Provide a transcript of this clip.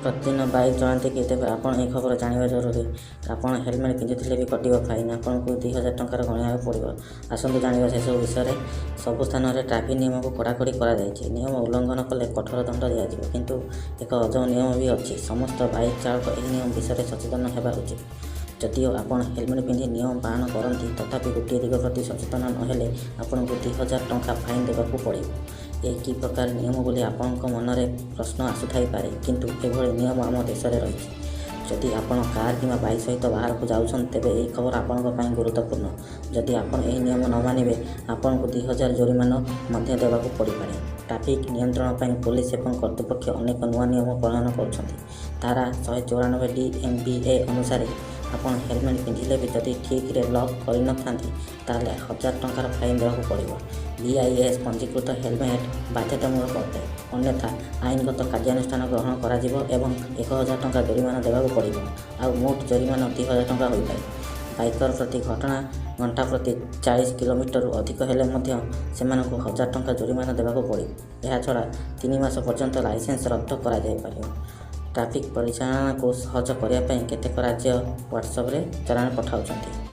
ପ୍ରତିଦିନ ବାଇକ୍ ଚଳାନ୍ତି କି? ତେବେ ଆପଣ ଏହି ଖବର ଜାଣିବା ଜରୁରୀ। ଆପଣ ହେଲମେଟ୍ ପିନ୍ଧୁଥିଲେ ବି କଟିବ ଫାଇନ୍, ଆପଣଙ୍କୁ 2000 ଟଙ୍କାର ଗଣିବାକୁ ପଡ଼ିବ। ଆସନ୍ତୁ ଜାଣିବା ସେସବୁ ବିଷୟରେ। ସବୁ ସ୍ଥାନରେ ଟ୍ରାଫିକ୍ ନିୟମକୁ କଡ଼ାକଡ଼ି କରାଯାଇଛି। ନିୟମ ଉଲ୍ଲଂଘନ କଲେ କଠୋର ଦଣ୍ଡ ଦିଆଯିବ। କିନ୍ତୁ ଏକ ଅଜବ ନିୟମ ବି ଅଛି। ସମସ୍ତ ବାଇକ୍ ଚାଳକ ଏହି ନିୟମ ବିଷୟରେ ସଚେତନ ହେବା ଉଚିତ। ଯଦିଓ ଆପଣ ହେଲମେଟ୍ ପିନ୍ଧି ନିୟମ ପାଳନ କରନ୍ତି, ତଥାପି ଗୋଟିଏ ଦିଗ ପ୍ରତି ସଚେତନ ନହେଲେ ଆପଣଙ୍କୁ 2000 ଟଙ୍କା ଫାଇନ୍ ଦେବାକୁ ପଡ଼ିବ। ଏ କି ପ୍ରକାର ନିୟମ ବୋଲି ଆପଣଙ୍କ ମନରେ ପ୍ରଶ୍ନ ଆସୁଥାଇପାରେ। କିନ୍ତୁ ଏଭଳି ନିୟମ ଆମ ଦେଶରେ ରହିଛି। ଯଦି ଆପଣ କାର୍ କିମ୍ବା ବାଇକ୍ ସହିତ ବାହାରକୁ ଯାଉଛନ୍ତି, ତେବେ ଏହି ଖବର ଆପଣଙ୍କ ପାଇଁ ଗୁରୁତ୍ୱପୂର୍ଣ୍ଣ। ଯଦି ଆପଣ ଏହି ନିୟମ ନ ମାନିବେ, ଆପଣଙ୍କୁ 2000 ଜୋରିମାନା ମଧ୍ୟ ଦେବାକୁ ପଡ଼ିପାରେ। ଟ୍ରାଫିକ୍ ନିୟନ୍ତ୍ରଣ ପାଇଁ ପୋଲିସ ଏବଂ କର୍ତ୍ତୃପକ୍ଷ ଅନେକ ନୂଆ ନିୟମ ପ୍ରଣୟନ କରୁଛନ୍ତି। ଧାରା 194 ଡି ଏମ୍ ଭି ଏ ଅନୁସାରେ ଆପଣ ହେଲମେଟ୍ ପିନ୍ଧିଲେ ବି ଯଦି ଠିକ୍ରେ ଲକ୍ କରିନଥାନ୍ତି, ତାହେଲେ 1000 ଟଙ୍କାର ଫାଇନ୍ ଦେବାକୁ ପଡ଼ିବ। ବିଆଇଏସ୍ ପଞ୍ଜୀକୃତ ହେଲମେଟ୍ ବାଧ୍ୟତାମୂଳକ ଅଟେ, ଅନ୍ୟଥା ଆଇନଗତ କାର୍ଯ୍ୟାନୁଷ୍ଠାନ ଗ୍ରହଣ କରାଯିବ ଏବଂ 1000 ଟଙ୍କା ଜୋରିମାନା ଦେବାକୁ ପଡ଼ିବ। ଆଉ ମୋଟ ଜରିମାନା 2000 ଟଙ୍କା ହୋଇପାରେ। ବାଇକର ପ୍ରତି ଘଣ୍ଟା ପ୍ରତି 40 କିଲୋମିଟରରୁ ଅଧିକ ହେଲେ ମଧ୍ୟ ସେମାନଙ୍କୁ 1000 ଟଙ୍କା ଜୋରିମାନା ଦେବାକୁ ପଡ଼ିବ। ଏହାଛଡ଼ା 3 ମାସ ପର୍ଯ୍ୟନ୍ତ ଲାଇସେନ୍ସ ରଦ୍ଦ କରାଯାଇପାରିବ। ଟ୍ରାଫିକ୍ ପରିଚାଳନାକୁ ସହଜ କରିବା ପାଇଁ କେତେକ ରାଜ୍ୟ ହ୍ୱାଟ୍ସଆପ୍‌ରେ ଚାଲାଣ ପଠାଉଛନ୍ତି।